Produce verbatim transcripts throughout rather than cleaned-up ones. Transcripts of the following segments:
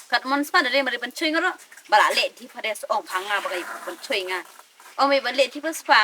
Kat mon spa da lei mari ban chui nga ro. Ba la leh di pha de so ong pha nga ba ka i ban chui nga. Ong me ba leh di pha spa.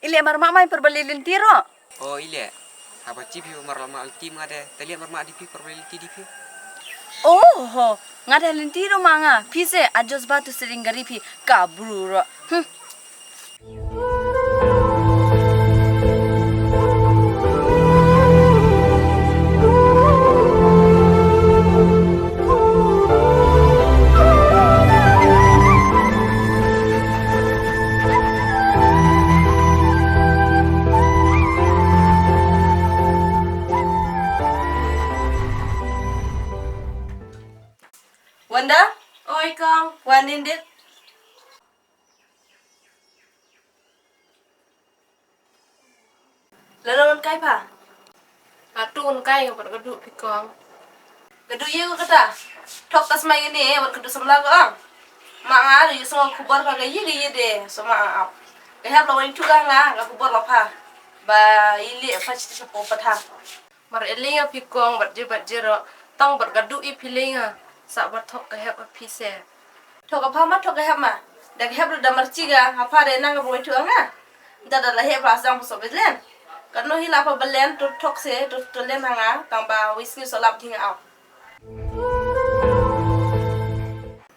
Ile mar ma mai per beli lentiro. O ile. Haba chi phi mar la ma al tim nga de. Tali mar ma di phi per beli lenti di phi. Oh ho. Nga de lentiro ma nga. Phi se ajos batu sering gari phi kabru ro. Hmm. Wanda? Oi, Kong. Wan in dit. Lano wan kai pha? Atu wan kai nga pat ka duh phi Kong. Ka duh ye ko kata. Thok ka smai ngane wan ka duh samla ko ang. Ma nga ru yu song khubor pha ka ye ka ye de so ma ang ap. Ka hep la wan thu ka nga ka khubor la pha. Ba ile pha chiti chapo pha tha. Mar eling a phi Kong bat je bat je ro tang bat ka duh i phi ling a sa bat thok ka hep a phi se. Thok a pha ma thok a hep ma. Da ka hep da marchi ga ha pha re nang ka boi thu anga. Da da la hep ra sang so belen. Ka no hi la pha belen to thok se to to len anga tang ba wis ni so lap ding au.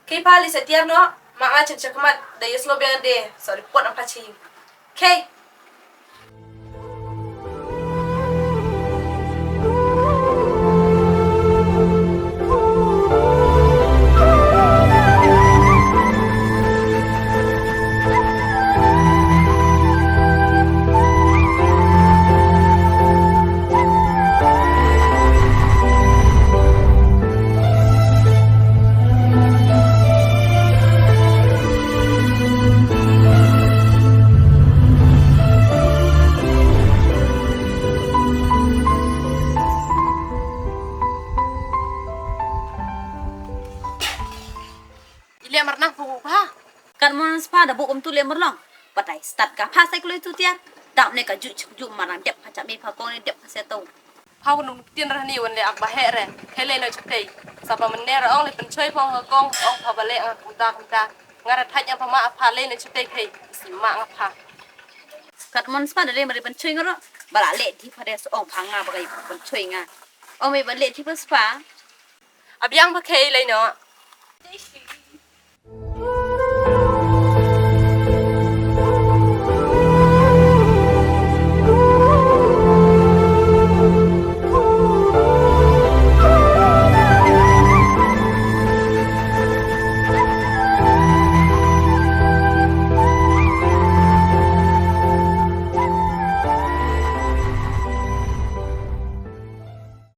Kei pha li sa tiar no ma nga chak chak mat da yes no beng de. Sorry pot a pha chi. Kei. Ile mar nang phu pha. Kan mon spa da bu kum tu le mar long. Patai start ka pha sai kloi tu tiar. Dap ne ka ju chuk ju mar nang dep pha cha me pha kong ne dep pha se to. Pha wun tin ra ni wan le ak ba he re. Khele no chutei. Sa ba men ne ra ong le pen choi phong ka kong ong pha ba le ang kumta kumta. Nga ra thaj ang pha ma pha le no chutei khei. Si ma nga pha. Kat mon spa da le mari pen choi nga ro. Ba la le di pha de so ong pha nga ba ka i pen choi nga. Ong me ba le di pha spa. Abiang ba khei lai no.